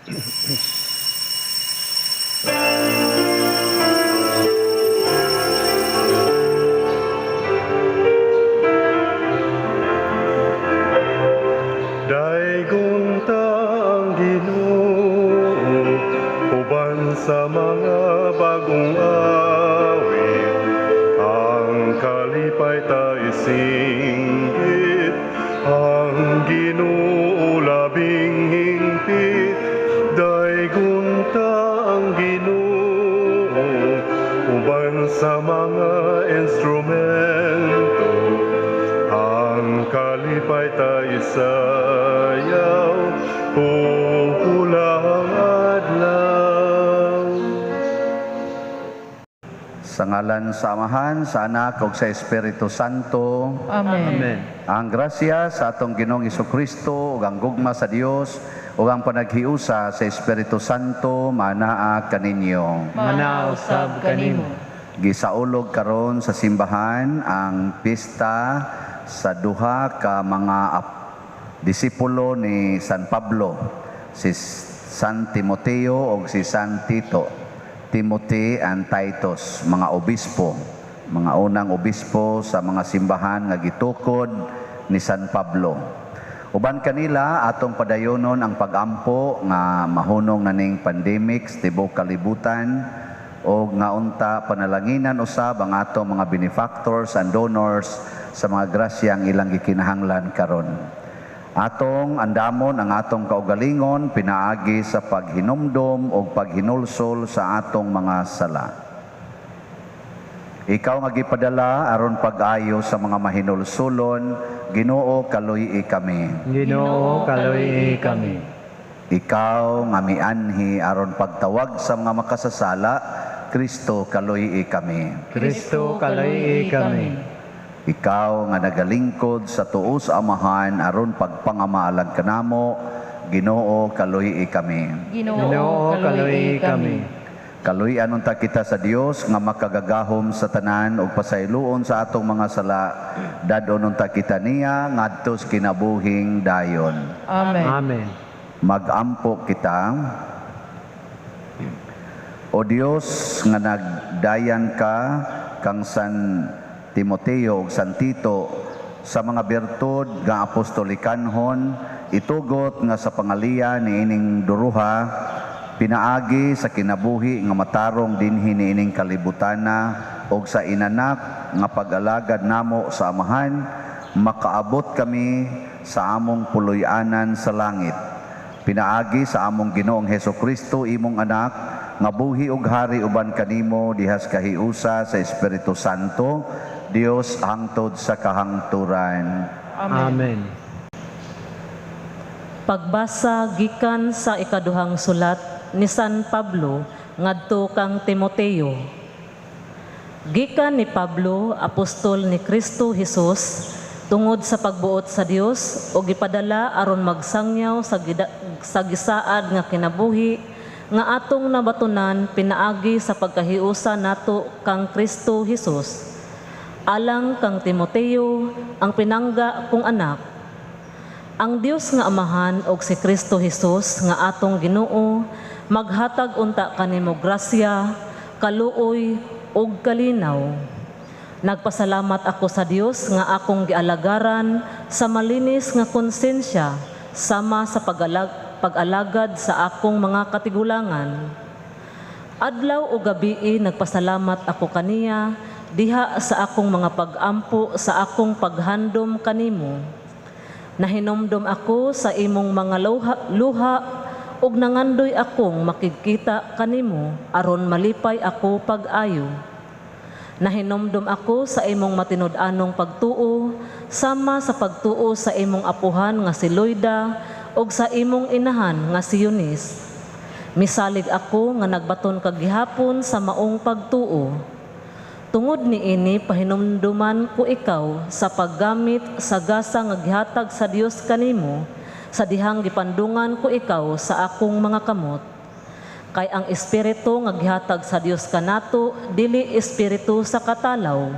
Daygon ta ang Ginoo uban sa mga bagong awit, ang kalipay ta isinggit, ang Ginoo labing hingpit. Daygon ta ang Ginoo uban sa mga instrumento, ang kalipay ta isayaw, huhulang adlaw. Sa ngalan sa Amahan, sa Anak, ug sa Espiritu Santo. Amen. Amen. Ang grasya sa atong Ginoong Kristo ug ang gugma sa Dios ug ang panaghiusa sa Espiritu Santo manaa kaninyo. Manaa usab kanimo. Gisaulog karon sa simbahan ang pista sa duha ka mga disipulo ni San Pablo, si San Timoteo ug si San Tito. Timothy and Titus, mga obispo, mga unang obispo sa mga simbahan nga gitukod ni San Pablo. Uban kanila atong padayonon ang pagampo nga mahunong na ning pandemic sa tibuok kalibutan o nga unta panalanginan usab ang atong mga benefactors and donors sa mga grasyang ilang gikinahanglan karon. Atong andamon ang atong kaugalingon pinaagi sa paghinumdom o paghinulsol sa atong mga sala. Ikaw nga gipadala aron pag-ayo sa mga mahinulsulon, Ginoo, kaluy-i kami. Ginoo, kaluy-i kami. Ikaw nga mianhi aron pagtawag sa mga makasasala, Kristo, kaluy-i kami. Kristo, kaluy-i kami. Ikaw nga nagalingkod sa tuo sa Amahan aron pagpangamaalag kanamo, Ginoo, kaluy-i kami. Ginoo, kaluy-i kami. Kaluy-an unta kita sa Dios nga makagagahom sa tanan ug pasayloon sa atong mga sala. Dad-on unta kita niya ngadto sa kinabuhing dayon. Amen. Amen. Magampo kita. O Dios nga nagdayan ka kang San Timoteo ug San Tito sa mga bertud nga apostolikanhon, itugot nga sa pangaliya niining duruha pinaagi sa kinabuhi nga matarong dinhi niining kalibutana ug sa inanak nga pag-alagad namo sa Amahan, makaabot kami sa among puloy-anan sa langit. Pinaagi sa among Ginoong Heso Kristo, imong anak, nga buhi ug hari uban kanimo dihas kahiusa sa Espiritu Santo, Dios hangtod sa kahangturan. Amen. Amen. Pagbasa gikan sa ikaduhang sulat ni San Pablo ngadto kang Timoteo. Gikan ni Pablo, apostol ni Kristo Jesus, tungod sa pagbuot sa Dios ug gipadala aron magsangyaw sa gisaad nga kinabuhi nga atong nabatunan pinaagi sa pagkahiusa nato kang Kristo Jesus. Alang kang Timoteo, ang pinangga kong anak, ang Dios nga Amahan og si Kristo Jesus nga atong Ginoo maghatag unta kanimo grasya, kaluoy ug kalinaw. Nagpasalamat ako sa Dios nga akong gialagaran sa malinis nga konsensya sama sa pag-alagad sa akong mga katigulangan. Adlaw o gabii nagpasalamat ako kaniya diha sa akong mga pag-ampo sa akong paghandom kanimo. Nahinomdom ako sa imong mga luha ug nangandoy akong makigkita kanimo aron malipay ako pag-ayo. Nahinomdom ako sa imong matinud-anong pagtuo sama sa pagtuo sa imong apuhan nga si Loida ug sa imong inahan nga si Eunice. Misalig ako nga nagbaton kag gihapon sa maong pagtuo. Tungod niini pahinumduman ko ikaw sa paggamit sa gasa nga gihatag sa Dios kanimo sa dihang gipandungan ko ikaw sa akong mga kamot. Kay ang espiritu nga gihatag sa Dios kanato dili espiritu sa katalaw,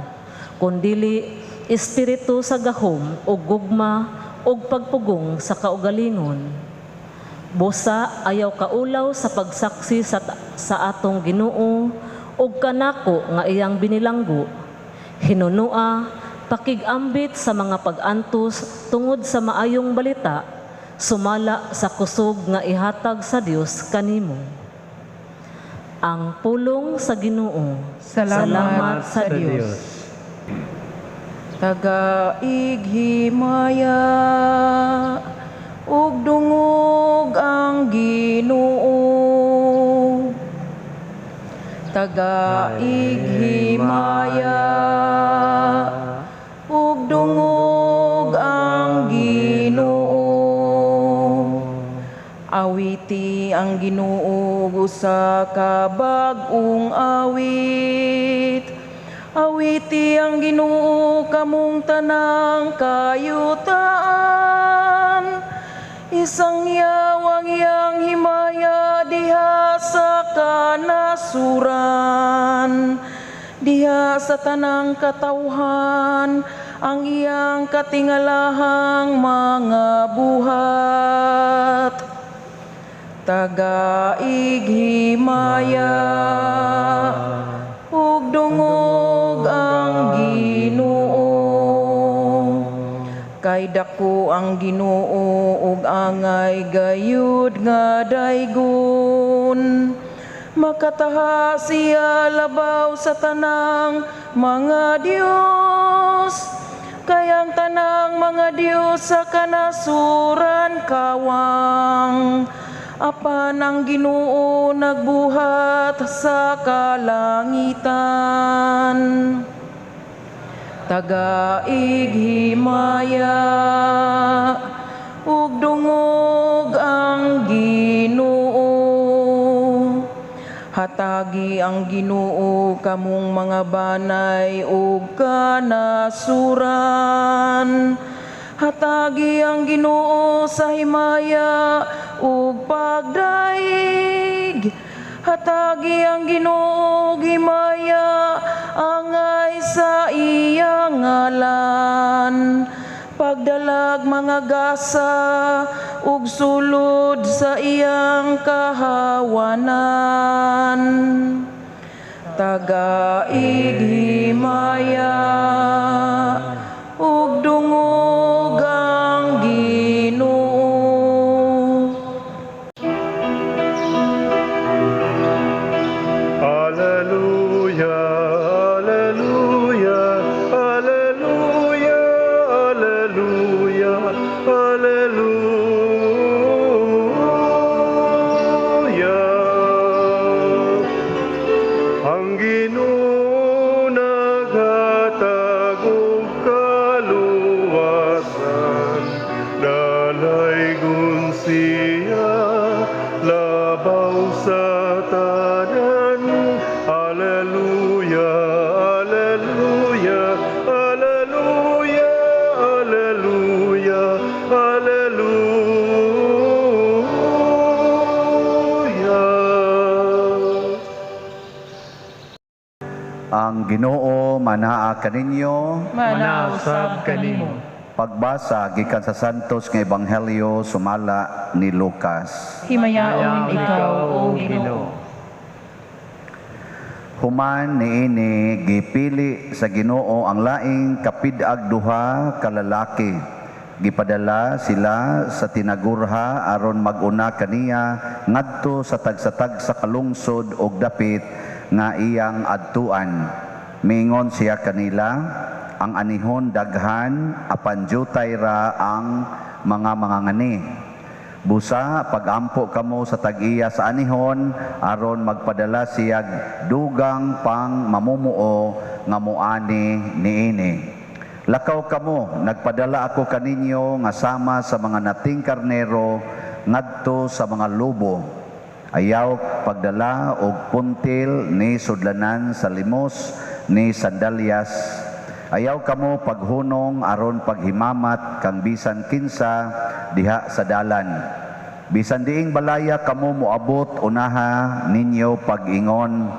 kundili espiritu sa gahom ug gugma ug pagpugong sa kaugalingon. Busa ayaw kaulaw sa pagsaksi sa atong Ginoo ug kanako nga iyang binilanggo. Hinunua pakig-ambit sa mga pag-antos tungod sa maayong balita, sumala sa kusog nga ihatag sa Dios kanimo. Ang pulong sa Ginoo. Salamat sa Dios. Tagaig himaya ug dungog ang Ginoo. Tagaig himaya ug dungog ang Ginoo. Awiti ang Ginoo usa ka bag-ong awit. Awiti ang Ginoo kamong tanang kayutaan. Isangyaw ang iyang himaya diha sa kanasuran, diha sa tanang katawhan ang iyang katingalahang mga buhat. Tagaig himaya ug dungog ang Ginoo. Kay dako ang Ginoo ug angay gayud nga daygon. Makataha siya labaw sa tanang mga Dios. Kay ang tanang mga Dios sa kanasuran kawang. Apan ang Ginoo nagbuhat sa kalangitan. Tagaig himaya ug dungog ang Ginoo. Hatagi ang Ginoo kamong mga banay ug kanasuran. Hatagi ang Ginoo sa himaya ug pagdaig. Hatagi ang Ginoo og himaya angay sa iyang ngalan. Pagdalag mga gasa ug sulod sa iyang kahawanan. Tagaig himaya ug dungog ang Ginoo. Alleluia, alleluia, alleluia, alleluia, alleluia. Ang Ginoo naghatag og kaluwasan, dalaygon siya labaw sa tanan. Alleluia, alleluia, alleluia, alleluia, alleluia. Ang Ginoo manaa kaninyo. Manausab kanimo. Pagbasa gikan sa Santos nga Ebanghelyo sumala ni Lucas. Himayaon ikaw, O Ginoo. Human niini gipili sa Ginoo ang laing kapid-ag duha ka lalaki. Gipadala sila sa tinagurha aron mag-una kaniya ngadto sa tagsa-tagsa ka lungsod og dapit nga iyang adtuan. Miingon siya kanila, ang anihon daghan apan jutay ra ang mga mangangani. Busa pagampo kamo sa tag-iya sa anihon aron magpadala siyag dugang pang mamumuo nga moani niini. Lakaw kamo, nagpadala ako kaninyo nga sama sa mga nating karnero ngadto sa mga lobo. Ayaw pagdala og puntil ni sudlanan sa limos ni sandalyas. Ayaw kamo paghunong aron paghimamat kang bisan kinsa diha sa dalan. Bisan diing balaya kamo moabot, unaha ninyo pag-ingon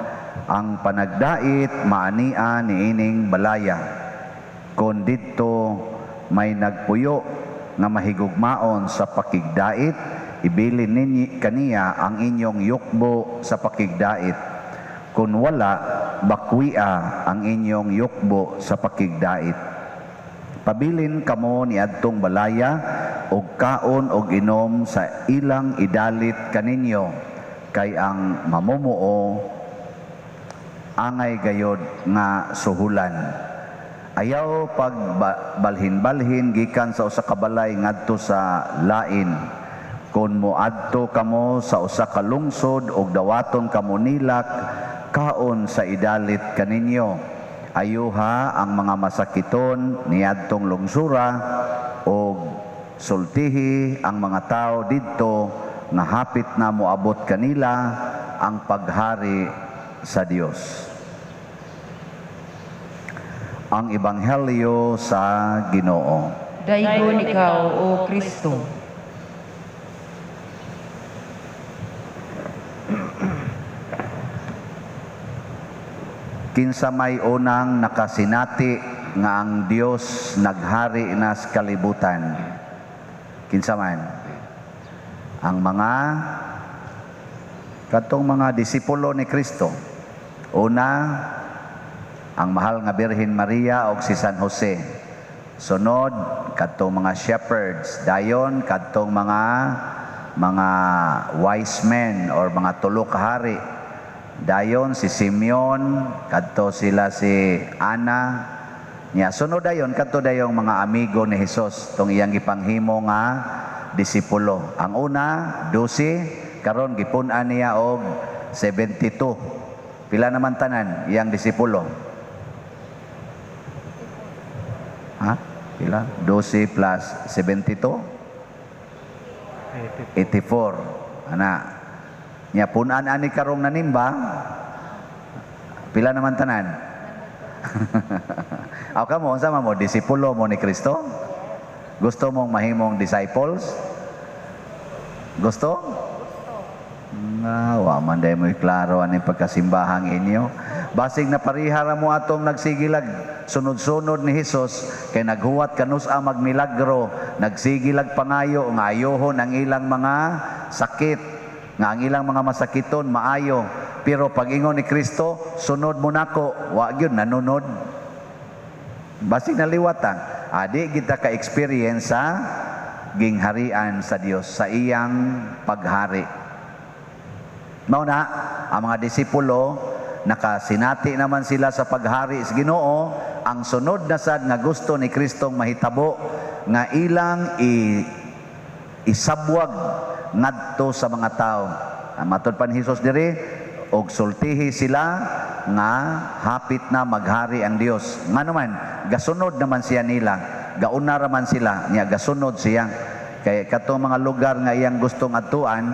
ang panagdait maania niining balaya. Kon didto may nagpuyo nga mahigugmaon sa pakigdait, ibilin ninyi kaniya ang inyong yukbo sa pakigdait. Kung wala, bakwia ang inyong yukbo sa pakigdait. Pabilin kamo ni adtong balaya og kaon og inom sa ilang idalit kaninyo, kay ang mamumuo angay gayod nga suhulan. Ayaw pag balhin-balhin gikan sa usa ka balay ngadto sa lain. Kon moadto kamo sa usa ka lungsod og dawaton kamo nilak, kaon sa idalit kaninyo. Ayuha ang mga masakiton niadtong lungsura og sultihi ang mga tao didto nga hapit na moabot kanila ang paghari sa Dios. Ang Ebanghelyo sa Ginoo. Daygon ikaw, O Kristo. Kinsa may unang nakasinati nga ang Dios naghari na sa kalibutan? Kinsa man? Ang mga katong mga disipulo ni Kristo. Una, ang mahal nga Birhen Maria og si San Jose. Sunod, kadtong mga shepherds. Dayon, kadtong mga wise men or mga tulo ka hari. Dayon si Simeon, kadto sila si Ana. Nya sunod dayon kadto dayong mga amigo ni Hesus tong iyang gipanghimo nga disipulo. Ang una 12, karon gipun-an niya og 72. Pila naman tanan iyang disipulo? Ha? Pila? 12 plus 72? 84. Ana. Nya punan ani karong nanimba, pila naman tanan? Aw kamo, unsa man mo, disipulo mo ni Kristo? Gusto mong mahimong disciples? Gusto? Nga, wa man day mo'y klaro ani pagkasimbahang inyo. Basig na parihara mo atong nagsigilag sunod-sunod ni Hesus kay naghuwat kanus-a magmilagro, nagsigilag pangayo nga ayohon ang ilang mga sakit, nga ang ilang mga masakiton maayo. Pero pag ingon ni Kristo, sunod mo nako, wa gyud nanunod. Basig naliwatan, adi kita ka-experience sa gingharian sa Dios sa iyang paghari. Mao na ang mga disipulo nakasinati naman sila sa paghari sa Ginoo. Ang sunod na sad nga gusto ni Kristong mahitabo nga ilang isabwag ngadto sa mga tao. Matod pa ni Hesus diri, og sultihi sila nga hapit na maghari ang Dios. Ngano man, gasunod naman siya nila, gauna ra man sila, nya gasunod siya. Kay katong mga lugar nga iyang gustong adtuan,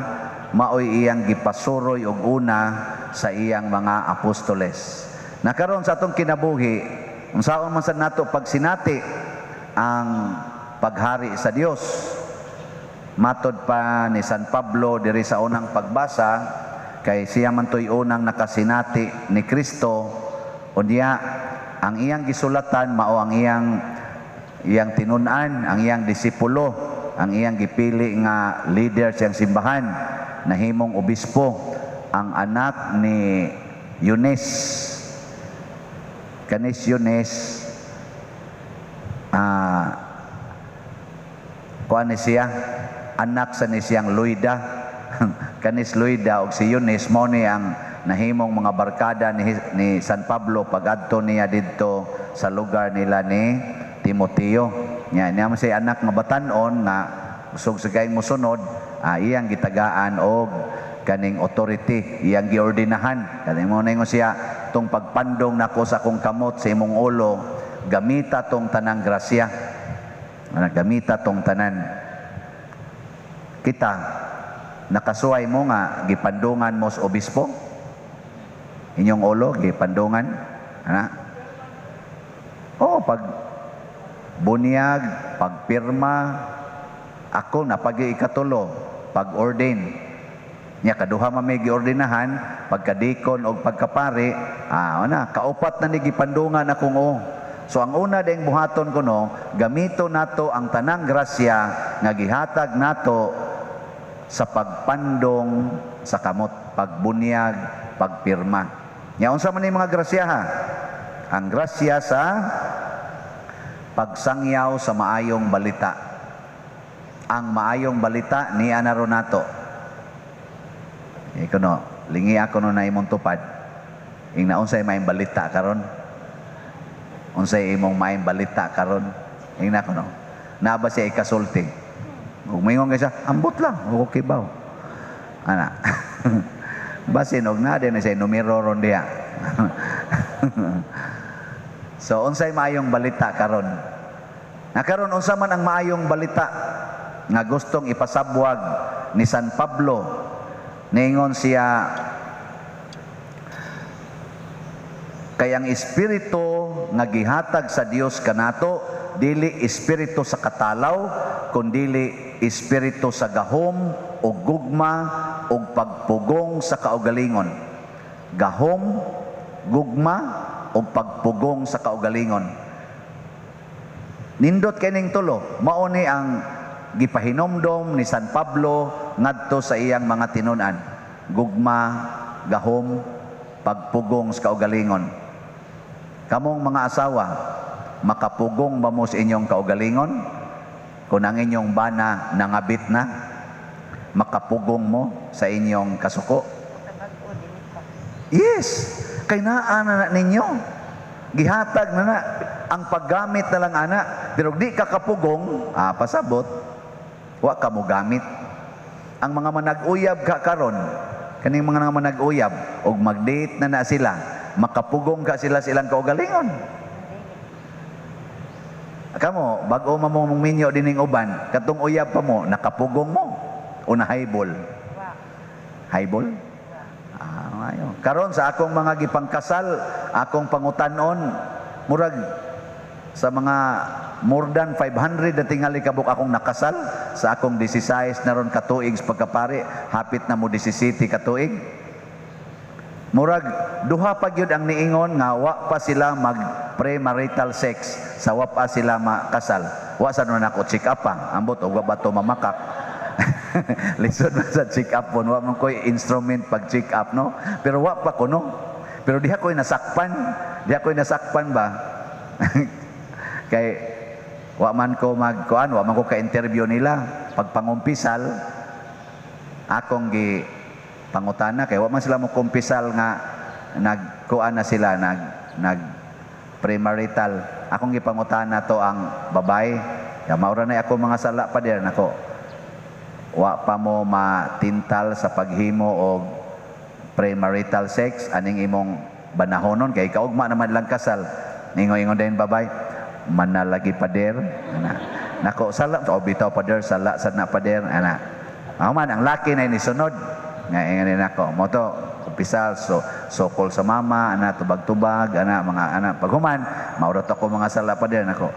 maoy iyang gipasuroy og una sa iyang mga apostoles. Nakaron sa atong kinabuhi, unsaon man sad nato pagsinati ang paghari sa Dios? Matod pa ni San Pablo diri sa unang pagbasa, kay siya man to'y unang nakasinati ni Kristo, unya ang iyang gisulatan mao ang iyang tinun-an, ang iyang disipulo, ang iyang gipili nga leader siyang simbahan, nahimong obispo, ang anak ni Eunice. Kanis Eunice, kuan ni siya, anak sa ni siyang Loida. Kanis Loida og si Eunice mo ni ang nahimong mga barkada ni San Pablo pagadto niya didto sa lugar nila ni Timoteo. Nya niya man siya anak nga batan-on nga usog sa kayong mosunod, iyang gitagaan og kaning authority, iyang giordinahan. Kani mo na ingon siya, tong pagpandong nako sa akong kamot sa imong ulo, gamita tong tanang grasya. Ana, gamita tong tanan. Kita nakasuway mo nga gipandungan mo sa obispo? Inyong ulo gipandungan? Ana? Oh, pag bunyag, pagpirma, ako napagi ikatulo, pag-ordain. Nya kaduha man may giordinahan, pagkadikon og pagkapari, ana, kaupat na ni gipandungan akong o. So ang una ding buhaton kuno, gamito nato ang tanang grasya nga gihatag nato sa pagpandong sa kamot, pagbunyag, pagpirma. Nya unsa man ni mga grasya ha? Ang grasya sa pagsangyaw sa maayong balita. Ang maayong balita niya na ron nato. Iko no, lingi ako no na imong tupad. Ing naunsay maayong balita karon? Unsay imong maayong balita karon? Ing na ko no. Naa ba siya ikasulti? Ug moingon kay siya, ambot lang, o kibaw. Ana. Basin og na din siya numero ron diha. So unsay maayong balita karon? Na karon unsa man ang maayong balita nga gustong ipasabwag ni San Pablo? Niingon siya, kay ang espiritu nga gihatag sa Dios kanato dili espiritu sa katalaw, kundili espiritu sa gahom o gugma o pagpugong sa kaugalingon. Gahom, gugma o pagpugong sa kaugalingon. Nindot kining tulo, mao ni ang gipahinomdom ni San Pablo ngadto sa iyang mga tinun-an. Gugma, gahom, pagpugong sa kaugalingon. Kamong mga asawa, makapugong ba mo sa inyong kaugalingon? Kung ang inyong bana nangabit na, makapugong mo sa inyong kasuko? Yes! Kay naa na ninyo. Gihatag na na. Ang paggamit na lang ana. Pero di ka kapugong, pasabot, wa ka mo gamit. Ang mga manag-uyab ka karon, kaning mga manag-uyab, og mag-date na na sila, makapugong ka sila sa ilang kaugalingon. Kamo, bag-o man mo minyo dining uban, katong uyab pa mo, nakapugong mo o na highball? Highball? Ayo. Karon sa akong mga gipangkasal, akong pangutanon, murag sa mga more than 500 na tingali kabuk akong nakasal sa akong 16 na ron katuig sa pagkapari, hapit na mo 17 katuig. Murag duha pa gyud ang niingon nga wa pa sila mag premarital sex, sa wa pa sila makasal. Wa sa nun ako check up pa, ambot og wa ba to mamakak. Lisod man sa check up pon, wa man koy instrument pag check up no. Pero wa pa ko no. Pero diha koy nasakpan, diha koy nasakpan ba. Kay wa man ko magkuan, wa man ko ka-interview nila pagpangumpisal akong gi pangutana kay wa man sila mo kumpisal nga nagkuan na sila nag premarital. Akong gipangutana to ang babae. Ya maura na ako mga sala pa dir nako. Wa pa mo matintal sa paghimo og premarital sex aning imong banahonon kay kaugma naman lang kasal. Ningo-ingon din babae, manalagi pader ana. Nako sala o bitaw pader sala sad na pader ana. Mao man ang laki na ni sunod. Nga ingon nako mo to kumpisal so sokol sa mama ana tubag-tubag ana mga ana paghuman maura to ako mga sala pader nako.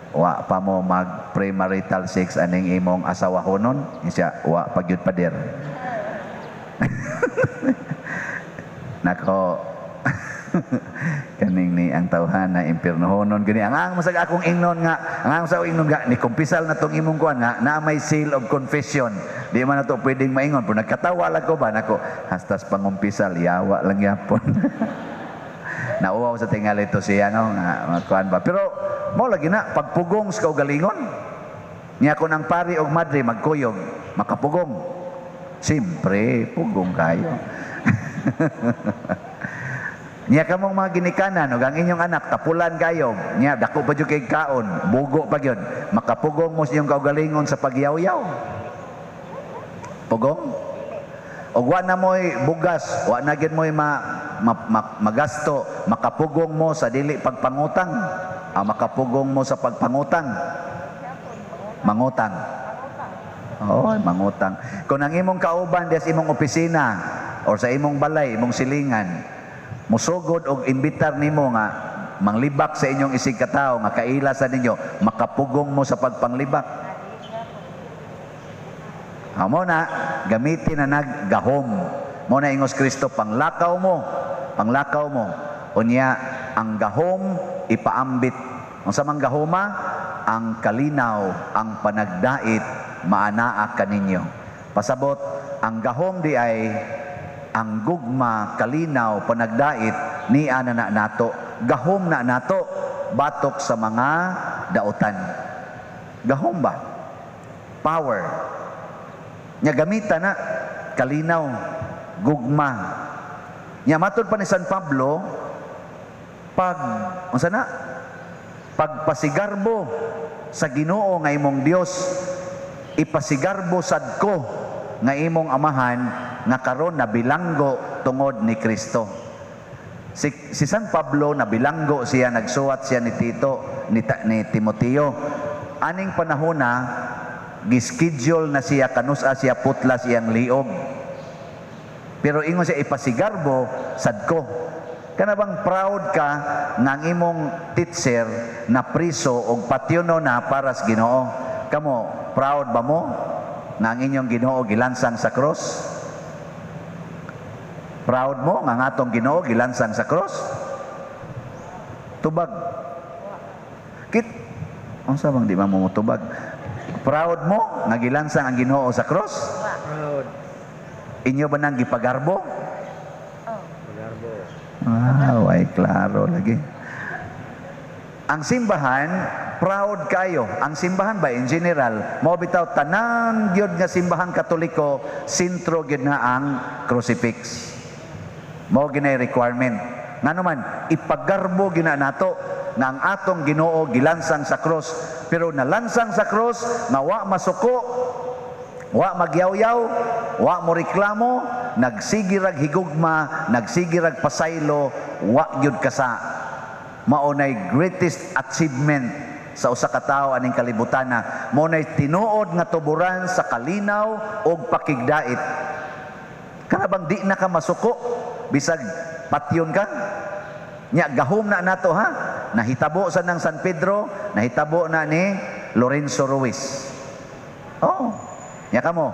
Wa pa mo mag premarital sex aning imong asawa honon siya wa pa gyud pader. Nako kaning ni ang tawhan na impiernohonon gani ang masag akong ingnon nga ang sa ingnon nga ni kumpisal na tong imong kuan nga na may seal of confession di man nato pwedeng maingon pero nagkatawa lang ko ba nako hastas pangumpisal yawa lang yapon. Nauwaw sa tingali to siya no nga kuan ba pero mao lagi na pagpugong sa kaugalingon niya kon ang pari og madre magkuyog makapugong simpre pugong kayo. Niya kamong mga ginikanan ug ang inyong anak tapulan kayo niya dako pa jud kay kaon bugo pa gyud makapugong mo sa inyong kaugalingon sa pagyawyaw pugong og wa na moy bugas wa na gyud moy magasto makapugong mo sa dili pagpangutang makapugong mo sa pagpangutang mangutang. Oh, mangutang. Kung ang imong kauban des imong opisina or sa imong balay, imong silingan, musugod og imbitar nimo nga manglibak sa inyong isig katawo nga kaila sa ninyo, makapugong mo sa pagpanglibak. Amo na gamitin na naggahom. Mo na ingos Kristo panglakaw mo, panglakaw mo. Unya ang gahom ipaambit. Unsa man gahoma? Ang kalinaw, ang panagdait maanaa kaninyo. Pasabot, ang gahom di ay ang gugma, kalinaw, panagdait niya na na nato. Gahom na nato batok sa mga dautan. Gahom ba? Power. Nya gamita na kalinaw, gugma. Nya matud pa ni San Pablo, pag unsa na? Pagpasigarbo sa Ginoo nga imong Dios, ipasigarbo sad ko nga imong amahan nga karon nabilanggo tungod ni Kristo. Si San Pablo nabilanggo siya, nagsuwat siya ni Tito, ni Timoteo. Aning panahon na gischedule na siya kanusa siya putlas iyang liog. Pero ingon siya ipasigarbo sad ko. Kana bang proud ka nga ang imong teacher na priso og patyono na para sa Ginoo? Kamo, proud ba mo nga ang inyong Ginoo gilansang sa cross? Proud mo nga ang atong Ginoo gilansang sa cross? Tubag. Kit unsa bang di ba mo motubag? Proud mo nga gilansang ang Ginoo sa cross? Proud. Inyo ba nang gipagarbo? Pagarbo. Ah, way klaro lagi. Ang simbahan, proud kayo. Ang simbahan ba in general, mao bitaw tanan gyud nga simbahan Katoliko, sentro gyud na ang crucifix. Mao ginay requirement. Ngano man, ipagarbo gyud na nato nga ang atong Ginoo gilansang sa cross. Pero nalansang sa cross nga wa masuko, wa magyawyaw, wa mo reklamo, nagsige rag higugma, nagsige rag pasaylo, wa gyud kasa. Mao nay greatest achievement sa usa ka tawo aning kalibutana. Mao nay tinuod nga tuburan sa kalinaw og pakigdait. Kana bang di na ka masuko bisag patyon ka? Nya gahom na nato ha. Nahitabo sa nang San Pedro, nahitabo na ni Lorenzo Ruiz. Oh, nya kamo.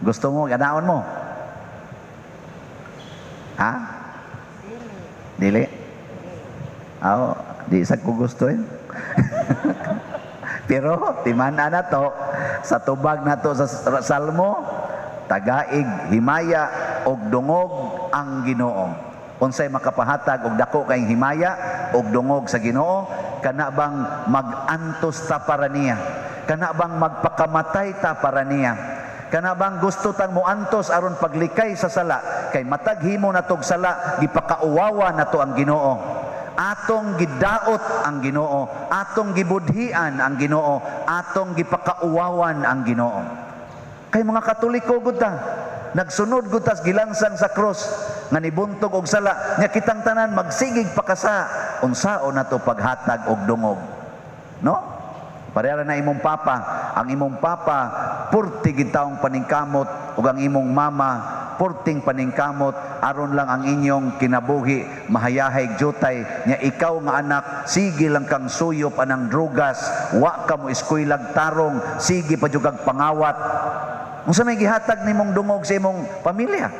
Gusto mo ganaon mo? Ha? Dili. Aw, di sa ko gusto eh. Pero timan-an na to sa tubag na to sa Salmo, tagaig, himaya og dungog ang Ginoo. Unsay makapahatag og dako kayong himaya og dungog sa Ginoo? Kana bang mag-antos ta para niya? Kana bang magpakamatay ta para niya? Kana bang gusto tang moantos aron paglikay sa sala? Kay matag himo natog sala, gipakauwawa nato ang Ginoo. Atong gidaot ang Ginoo, atong gibudhian ang Ginoo, atong gipakauwawan ang Ginoo. Kay mga Katoliko gud ta, nagsunod gud tas gilansang sa cross nga nibuntog og sala, nya kitang tanan magsigig pakasa unsaon nato paghatag og dungog. No? Pareha na imong papa, ang imong papa purti gid taong paningkamot ug ang imong mama purting paningkamot aron lang ang inyong kinabuhi mahayahay jutay, nya ikaw nga anak sige lang kang suyop anang drugas, wa ka mo eskuylag tarong, sige pa jud kag pangawat. Unsa may gihatag nimong dungog sa imong pamilya?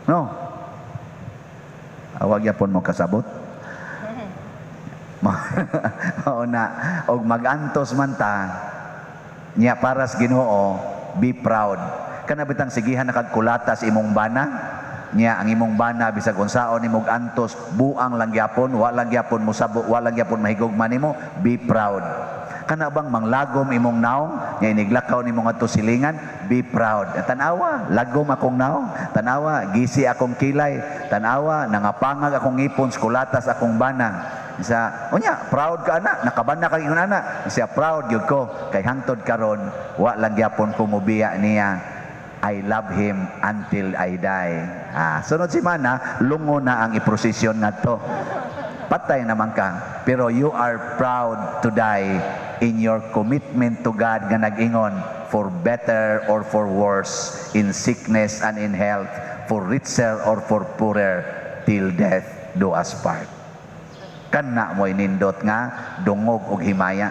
No? Awag yapon mo kasabot. Mao na og magantos man ta nya para sa Ginoo, be proud. Kana bitang sigihan na kag kulata sa imong bana, nya ang imong bana bisag unsaon nimog antos, buang lang gyapon, wa lang gyapon mosabo, wa lang gyapon mahigugma nimo, be proud. Kana bang manglagom imong naong, nya iniglakaw nimo ngadto silingan, be proud. Tanawa, lagom akong naong, tanawa, gisi akong kilay, tanawa, nangapangag akong ngipon, kulatas akong bana. Sa unya, proud ka ana, nakabana ka ingon ana. Siya proud gyud ko kay hangtod karon wa lang gyapon ko mobiya niya. I love him until I die. Ah, sunod si mana, lungo na ang iprosesyon ngadto. Patay naman ka, pero you are proud to die in your commitment to God nga nag-ingon, for better or for worse, in sickness and in health, for richer or for poorer, till death do us part. Kana mo'y nindot nga dungog og himaya,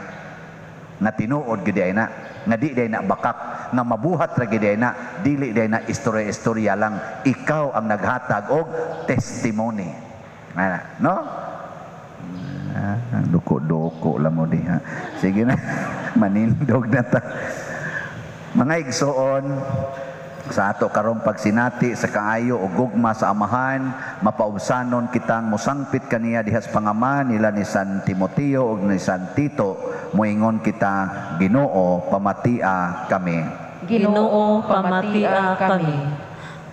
nga tinuod gyud ay na, nga di day na bakak, nga mabuhat ra gyud ay na, dili day na istorya-istorya lang. Ikaw ang naghatag og testimony. Ana, no? Ah, duko-duko lang mo diha. Sige na, manindog na ta. Mga igsoon, sa ato karong pagsinati sa kaayo o gugma sa Amahan, mapaubsanon kitang mosangpit kaniya diha sa pangama nila ni San Timoteo ug ni San Tito. Moingon kita, Ginoo, pamatia kami. Ginoo, pamatia kami.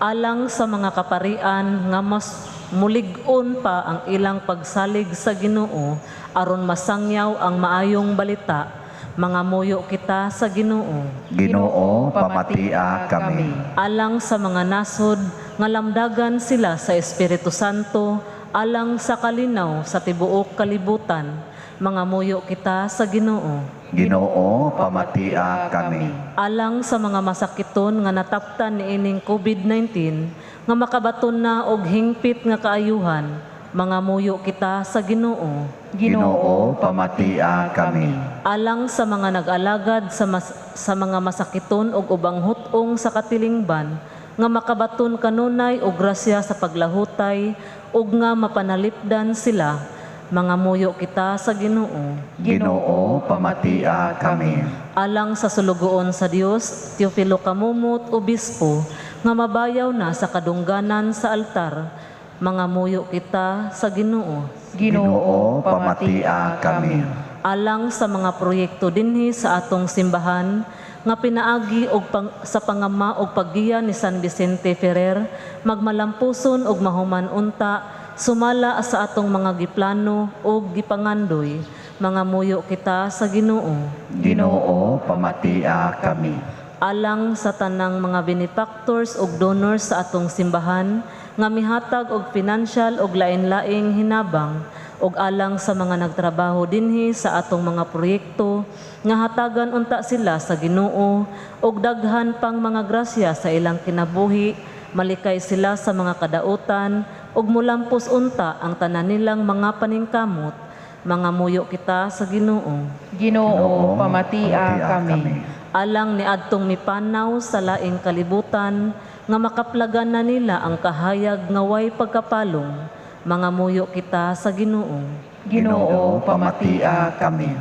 Alang sa mga kaparian nga mas mulig-on pa ang ilang pagsalig sa Ginoo aron masangyaw ang maayong balita, mangamuyo kita sa Ginoo. Ginoo, pamatia kami. Alang sa mga nasod nga lamdagan sila sa Espiritu Santo, alang sa kalinaw sa tibuok kalibutan, mangamuyo kita sa Ginoo. Ginoo, pamatia kami. Alang sa mga masakiton nga nataptan niining COVID-19 nga makabaton na og hingpit nga kaayuhan, mangamuyo kita sa Ginoo. Ginoo, pamatia kami. Alang sa mga nag-alagad sa mga masakiton og ubang hut-ong sa katilingban nga makabaton kanunay og grasya sa paglahutay ug nga mapanalipdan sila, mangamuyo kita sa Ginoo. Ginoo, pamatia kami. Alang sa sulugoon sa Dios, Teofilo Camomot, Obispo, nga mabayaw na sa kadungganan sa altar, mangamuyo kita sa Ginoo. Ginoo, pamatia kami. Alang sa mga proyekto dinhi sa atong simbahan nga pinaagi og sa pangama og paggiya ni San Vicente Ferrer, magmalampuson og mahuman unta sumala sa atong mga giplano og gipangandoy, mangamuyo kita sa Ginoo. Ginoo, pamatia kami. Alang sa tanang mga benefactors og donors sa atong simbahan nga mihatag og financial og lain-laing hinabang, og alang sa mga nagtrabaho dinhi sa atong mga proyekto nga hatagan unta sila sa Ginoo og daghan pang mga grasya sa ilang kinabuhi, malikay sila sa mga kadautan ug mulampos unta ang tanan nilang mga paningkamot, mangamuyo kita sa Ginoo. Ginoo, pamatia kami. Alang ni adtong mipanaw sa laing kalibutan nga makaplagan na nila ang kahayag nga way pagkapalong, mangamuyo kita sa Ginoo. Ginoo, pamatia kami.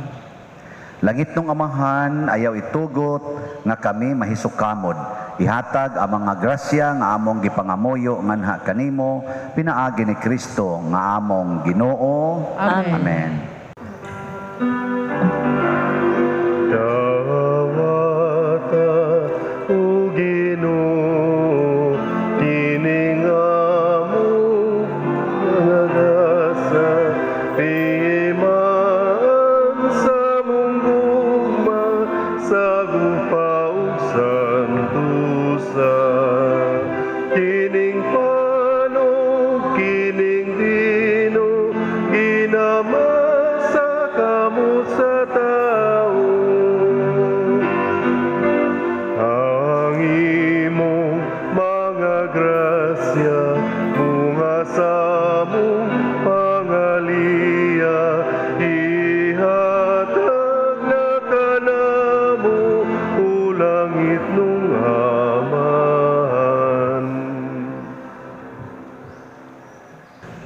Langit nung Amahan, ayaw itugot nga kami mahisukamod. Ihatag ang mga grasya nga among gipangamuyo nganha kanimo, pinaagi ni Kristo nga among Ginoo. Amen. Amen. Dawata o Ginoo, kining among mga gasa, piman sa among gugma, sa gupa ug santusa. Kining pan ug kining bino, ginama sa kamot sa tao. Ang imong mga grasya, bunga sa among pangaliya, ihatag na kanamo, o langit nung Amahan.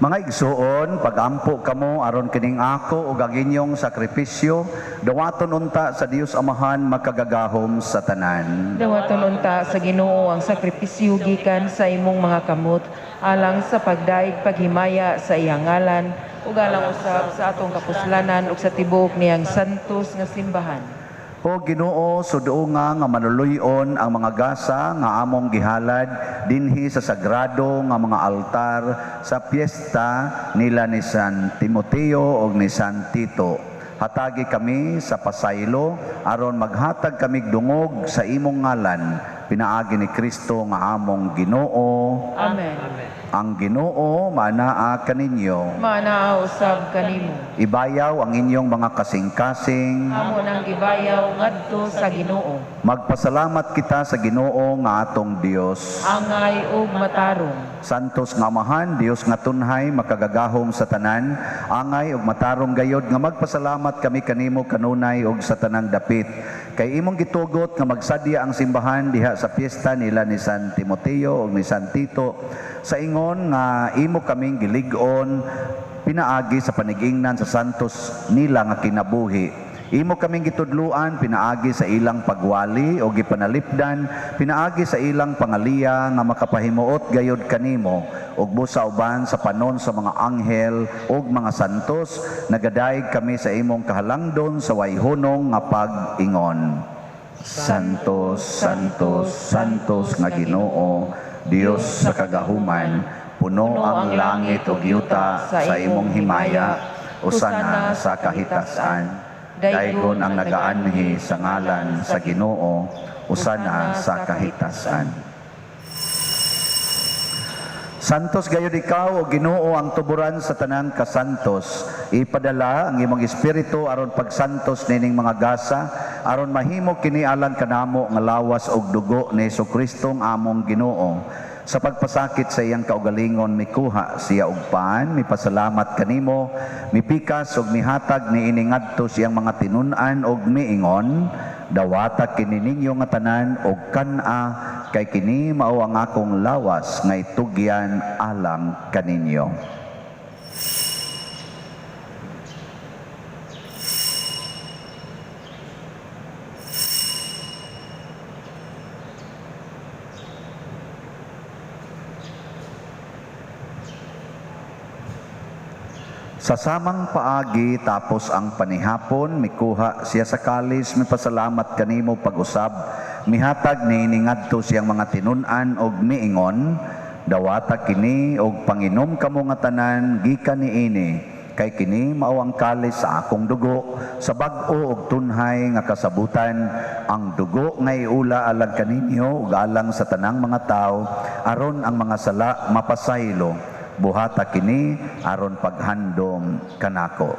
Mga igsuon, pagampo kamo aron kining ako ug ang inyong sakripisyo, dawaton unta sa Dios Amahan makagagahom sa tanan. Dawaton unta sa Ginoo ang sakripisyo gikan sa imong mga kamot, alang sa pagdaig paghimaya sa iyang ngalan, ug alang usab sa atong kapuslanan ug sa tibuok niyang santos nga simbahan. O Ginoo, suduonga nga manuluyon ang mga gasa nga among gihalad dinhi sa sagrado nga mga altar sa piyesta nila ni San Timoteo ug ni San Tito. Hatagi kami sa pasaylo aron maghatag kami dungog sa imong ngalan, pinaagi ni Kristo nga among Ginoo. Amen. Ang Ginoo maanaa kaninyo. Maanaa usab kanimo. Ibayaw ang inyong mga kasing-kasing. Amo nang gibayaw ngadto sa Ginoo. Magpasalamat kita sa Ginoo nga atong Dios. Angay ug matarong. Santos nga Amahan, Dios nga tunhay, makagagahom sa tanan, angay ug matarong gayod nga magpasalamat kami kanimo kanunay ug sa tanang dapit. Kay imong gitugot nga magsadya ang simbahan diha sa piyesta nila ni San Timoteo ug ni San Tito, sa ingon nga imo kaming gilig-on pinaagi sa panigingnan sa santos nila nga kinabuhi. Imo kaming gitudluan pinaagi sa ilang pagwali o gipanalipdan, pinaagi sa ilang pangaliya nga makapahimuot gayod kanimo ug busa uban sa panon sa mga anghel ug mga santos, nagadayeg kami sa imong kahalangdon sa wayhunong nga pag-ingon. Santos, Santos, Santos nga Ginoo, Dios sa kagahuman, puno ang langit ug yuta sa imong himaya, usana sa kahitasan. Daygon ang nagaanhi sa ngalan sa Ginoo, usana sa kahitasan. Santos gayud ikaw o Ginoo ang tuburan sa tanang kasantos. Ipadala ang imong espiritu aron pagsantos nining mga gasa, aron mahimo kini alang kanamo nga lawas ug dugo ni Hesukristo ang among Ginoo. Sa pagpasakit sa iyang kaugalingon, mikuha siya og pan, mipasalamat kanimo, mipikas ug mihatag niini ngadto siyang mga tinun-an og miingon, dawata kini ninyo nga tanan og kan-a, kay kini mao ang akong lawas nga itugyan alang kaninyo. Sa samang paagi tapos ang panihapon, mikuha siya sa kalis, mipasalamat kanimo pag-usab, mihatag niini ngadto siyang mga tinun-an og miingon, dawata kini og panginom kamo nga tanan gikan niini, kay kini mao ang kalis sa akong dugo, sa bag-o og tunhay nga kasabutan, ang dugo nga iula alang kaninyo ug alang sa tanang mga tawo, aron ang mga sala mapasaylo. Buhata kini aron paghandom kanako.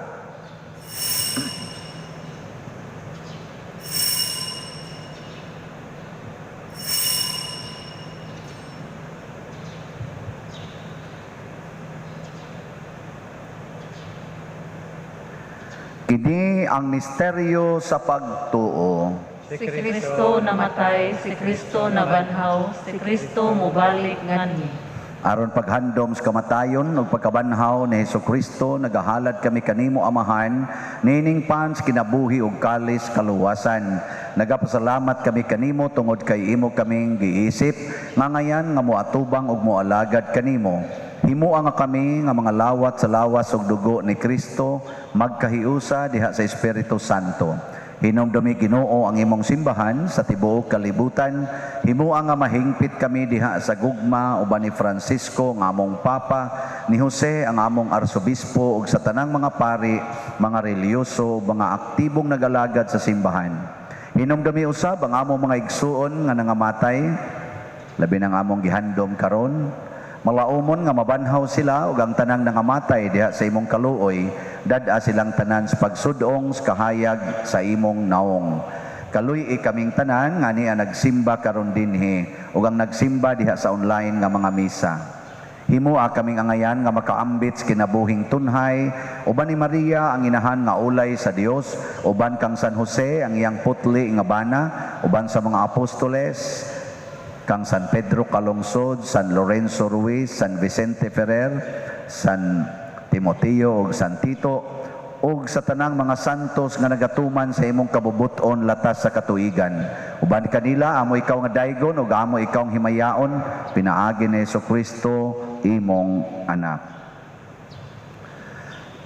Kini ang misteryo sa pagtuo. Si Kristo namatay, si Kristo nabanhaw, si Kristo mubalik nganhi. Aron paghandom sa kamatayon ug pagkabanhaw ni Hesukristo, nagahalad kami kanimo Amahan, nining pan sa kinabuhi ug kalis kaluwasan. Nagapasalamat kami kanimo tungod kay imo kaming giisip, nga ngayan nga moatubang ug moalagad kanimo. Himua nga kami nga mga lawat sa lawas ug dugo ni Kristo, magkahiusa diha sa Espiritu Santo. Hinumdumi Ginoo ang imong simbahan sa tibuok kalibutan. Himua nga mahingpit kami diha sa gugma uban ni Francisco nga among Papa, ni Jose ang among Arsobispo ug sa tanang mga pari, mga relihiyoso, mga aktibong nagalagad sa simbahan. Hinumdumi usab ang among mga igsuon nga nangamatay, labi nang among gihandom karon. Malaumon nga mabanhaw sila ug ang tanang nangamatay diha sa imong kaluoy, dad-a silang tanan sa pagsudong sa kahayag sa imong naong. Kaluy-i kaming tanan nga niya nagsimba karon dinhi ug ang nagsimba diha sa online nga mga misa. Himua kaming angayan nga makaambit sa kinabuhing tunhay, uban ni Maria ang inahan nga ulay sa Dios, uban kang San Jose ang iyang putli nga bana, uban sa mga apostoles, kang San Pedro Calungsod, San Lorenzo Ruiz, San Vicente Ferrer, San Timoteo ug San Tito, ug sa tanang mga santos nga nagatuman sa imong kabubut-on latas sa katuigan. Uban kanila amo ikaw nga daygon ug amo ikaw ang himayaon, pinaagi ni Hesukristo imong anak.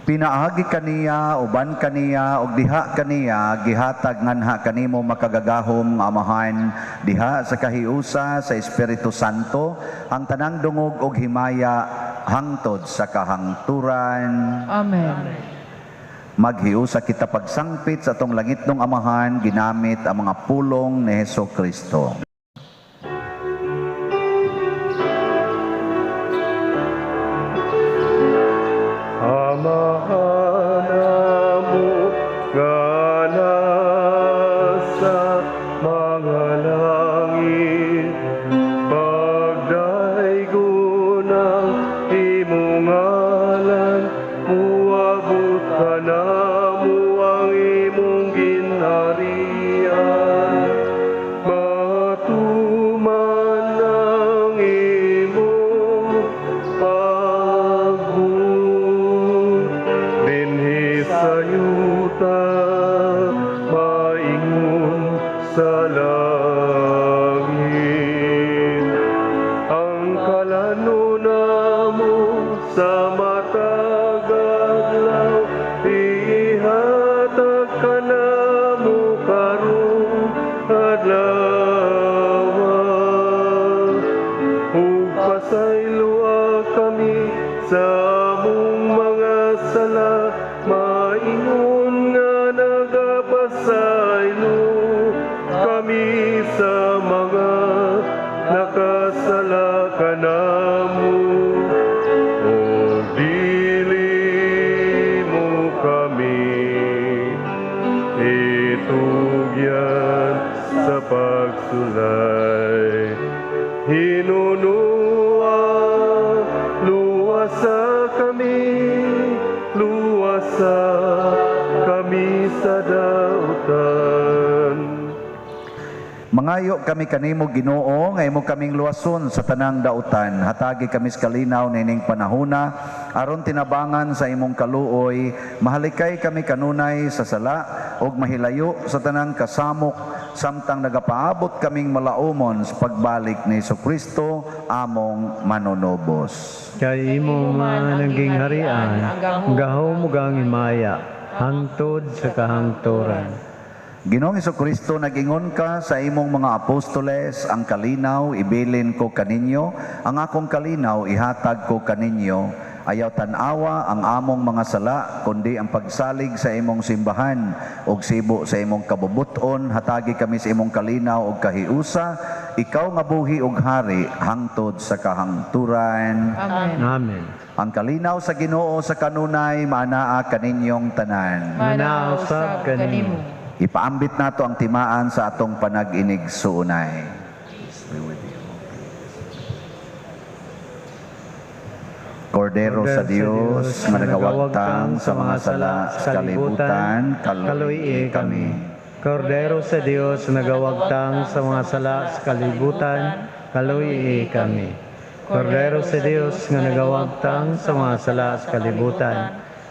Pinaagi kaniya, uban kaniya, ug diha kaniya, gihatag nganha kanimo makagagahom nga Amahan, diha sa kahiusa sa Espiritu Santo, ang tanang dungog ug himaya hangtod sa kahangturan. Amen. Maghiusa kita pagsangpit sa atong langitnong Amahan, ginamit ang mga pulong ni Hesukristo. Kanamo ang imong ginharian. Ang kalano namo sa matag adlaw, ihatag kanamo karong adlaw. Ug pasayloa kami sa among mga sala, maingon nga nagapasaylo kami sa mga nakasala kanamo. Ug dili mo kami itugyan sa pagsulay. Hinunua, luwasa kami, luwasa kami sa dautan. Mangayo kami kanimo, Ginoo, nga imo kaming luwason sa tanang dautan. Hatagi kami sa kalinaw nining panahona aron tinabangan sa imong kaluoy, mahalikay kami kanunay sa sala ug mahilayo sa tanang kasamok samtang nagapaabot kaming malaumon sa pagbalik ni Kristo among manunubos. Kay imo man ang gingharian, ang gahom ug ang himaya, hangtod sa kahangturan. Ginoong Kristo, nag-ingon ka sa imong mga apostoles, ang kalinaw ibilin ko kaninyo, ang akong kalinaw ihatag ko kaninyo. Ayaw tan-awa ang among mga sala, kundi ang pagsalig sa imong simbahan ug sibo sa imong kabubuton. Hatagi kami sa imong kalinaw ug kahiusa, ikaw nga buhi ug hari hangtod sa kahangturan. Amen. Amen. Ang kalinaw sa Ginoo sa kanunay maanaa kaninyong tanan. Manaa usab kanimo. Ipaambit nato ang timaan sa atong panag-inig suunay. Kordero sa Dios nga nagawagtang sa mga sala sa kalibutan, kaluy kami. Kordero sa Dios nagawagtang sa mga sala sa kalibutan, kaluy kami. Kordero sa Dios nga nagawagtang sa mga sala sa kalibutan,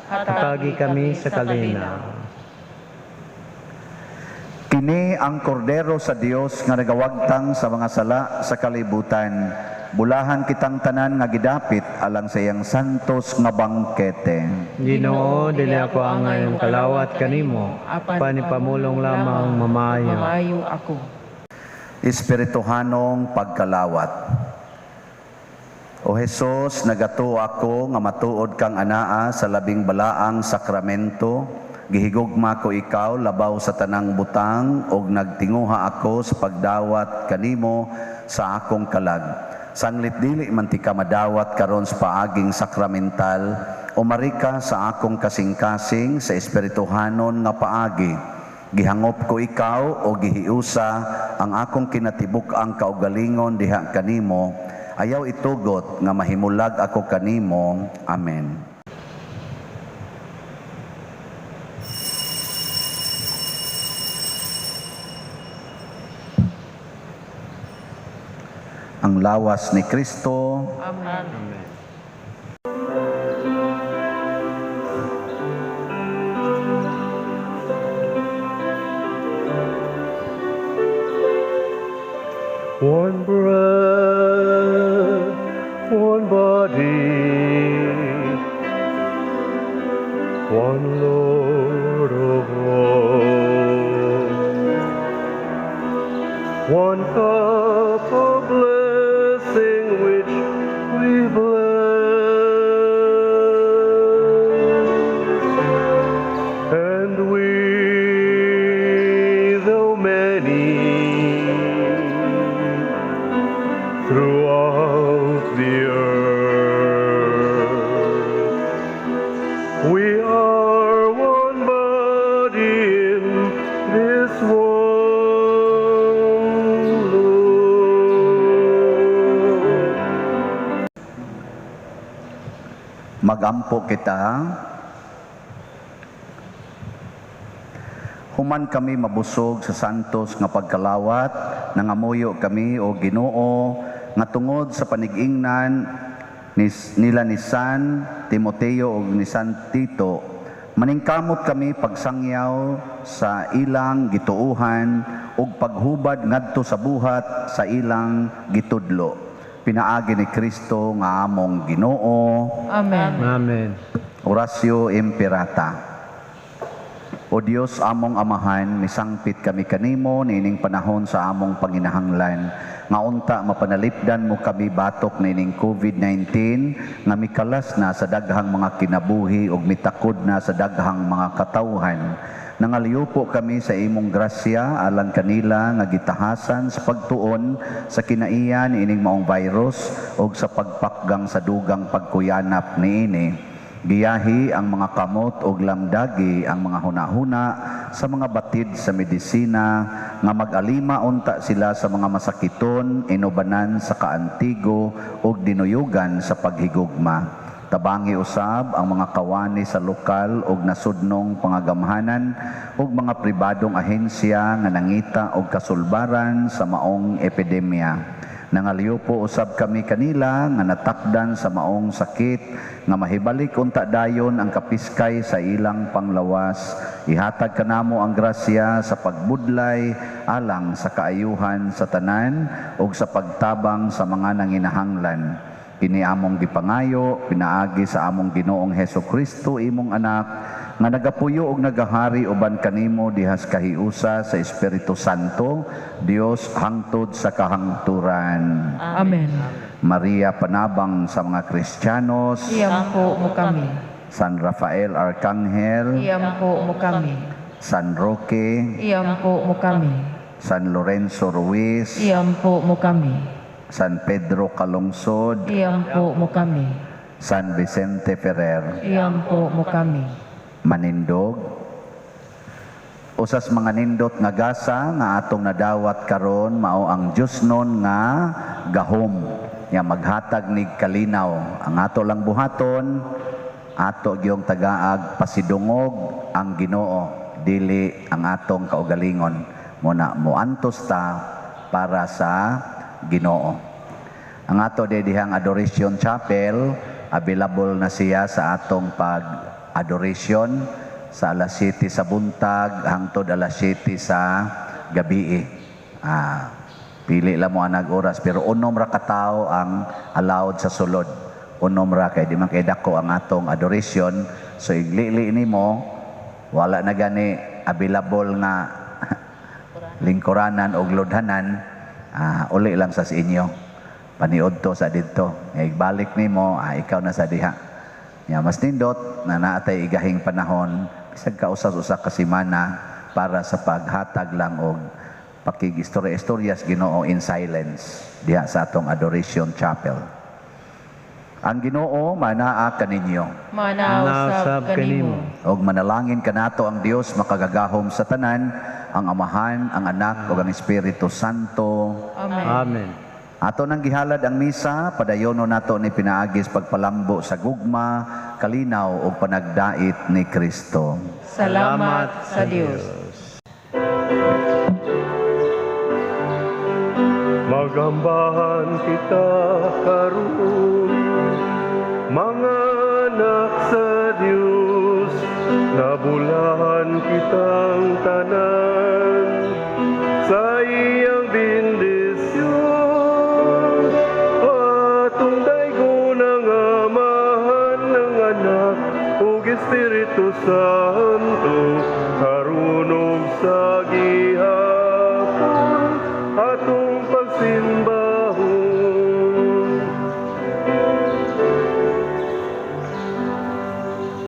hatagi kami sa kalinaw. Kini ang kordero sa Dios nga nagawagtang sa mga sala sa kalibutan. Bulahan kitang tanan nga gidapit alang sa iyang santos nga bangkete. Ginoo, dili ako angay ang kalawat kanimo, apan ipamulong lamang mamayo. Mamayo ako. Espirituhanong pagkalawat. O Hesus, nagatuo ako nga matuod kang anaa sa labing balaang sakramento. Gihigugma ko ikaw labaw sa tanang butang og nagtinguha ako sa pagdawat kanimo sa akong kalag. Sanglit dili man ti ka madawat karon sa paaging sakramental, umari ka sa akong kasing-kasing sa espirituhanon nga paagi. Gihangop ko ikaw o gihiusa ang akong kinatibuk-ang kaugalingon diha kanimo. Ayaw itugot nga mahimulag ako kanimo. Amen. Ang lawas ni Kristo. Amen. Amen. One breath, one body, one Lord of all, one cup of blessing which we bless, and we, though many, throughout the earth, we are one body in this one Lord. Magampo kita. Human kami mabusog sa santos nga pagkalawat, nangamuyo kami o Ginoo nga tungod sa panigingnan nila ni San Timoteo ug ni San Tito, maningkamot kami pagsangyaw sa ilang gituohan ug paghubad ngadto sa buhat sa ilang gitudlo. Pinaagi ni Kristo nga among Ginoo. Amen. Amen. Oratio Imperata. O Dios among Amahan, misangpit kami kanimo niining panahon sa among panginahanglan nga unta mapanalipdan mo kami batok niining COVID-19 nga mikalas na sa daghang mga kinabuhi ug mitakod na sa daghang mga katawhan. Nangaliupo kami sa imong grasya alang kanila nga gitahasan sa pagtuon sa kinaiya niining maong virus ug sa pagpakgang sa dugang pagkuyanap niini. Giyahi ang mga kamot ug lamdagi ang mga hunahuna sa mga batid sa medisina nga mag-alima unta sila sa mga masakiton, inubanan sa kaantigo ug dinuyugan sa paghigugma. Tabangi usab ang mga kawani sa lokal ug nasudnong pangagamhanan ug mga pribadong ahensya nga nangita og kasulbaran sa maong epidemya. Nangaliupo usab kami kanila nga natakdan sa maong sakit nga mahibalik unta dayon ang kapiskay sa ilang panglawas. Ihatag kanamo ang grasya sa pagbudlay alang sa kaayuhan sa tanan ug sa pagtabang sa mga nanginahanglan. Kini among gipangayo pinaagi sa among Ginoong Hesus Kristo, imong anak, nga nagapuyo og nagahari uban kanimo dihas kahiusa sa Espiritu Santo, Dios hangtod sa kahangturan. Amen. Maria, panabang sa mga Kristiyanos, Iyampo mo kami. San Rafael Arcangel, Iyampo mo kami. San Roque, Iyampo mo kami. San Lorenzo Ruiz, Iyampo mo kami. San Pedro Calungsod, Iyampo mo kami. San Vicente Ferrer. Iyampo mo kami. Manindog. Usas mga nindot nga gasa nga atong nadawat karon mao ang Diosnon nga gahom nga maghatag nig kalinaw. Ang ato lang buhaton, ato gyung tagaag pasidungog ang Ginoo, dili ang atong kaugalingon. Muna moantos ta para sa Ginoo. Ang ato dihang Adoration Chapel, available na siya sa atong pag-adoration sa alas 7 sa buntag hangtod alas 7 sa gabi. Pili lang mo anag oras, pero unom ra ka tawo ang allowed sa sulod. Unom ra kay di man kay dako ang atong adoration. So iglili nimo, wala na gani available nga lingkuranan o glodhanan, uli lang sa inyo. Paniod to sa didto. Balik nimo, ikaw na sa diha. Ya, mas nindot na naatay igahing panahon bisag kausas-usa ka semana para sa paghatag lang og pakig-istorya-istorya sa Ginoo in silence diha sa atong Adoration Chapel. Ang Ginoo manaa kaninyo. Manaa usab kanimo. Og manalangin kanato ang Dios makagagahom sa tanan, ang Amahan, ang Anak ug ang Espiritu Santo. Amen. Amen. Ato nang gihalad ang misa, padayono nato ni pinaagis pagpalambo sa gugma, kalinaw ug panagdait ni Kristo. Salamat sa Dios. Magambahan kita karon, mga anak sa Dios, nabulahan kitang tanan.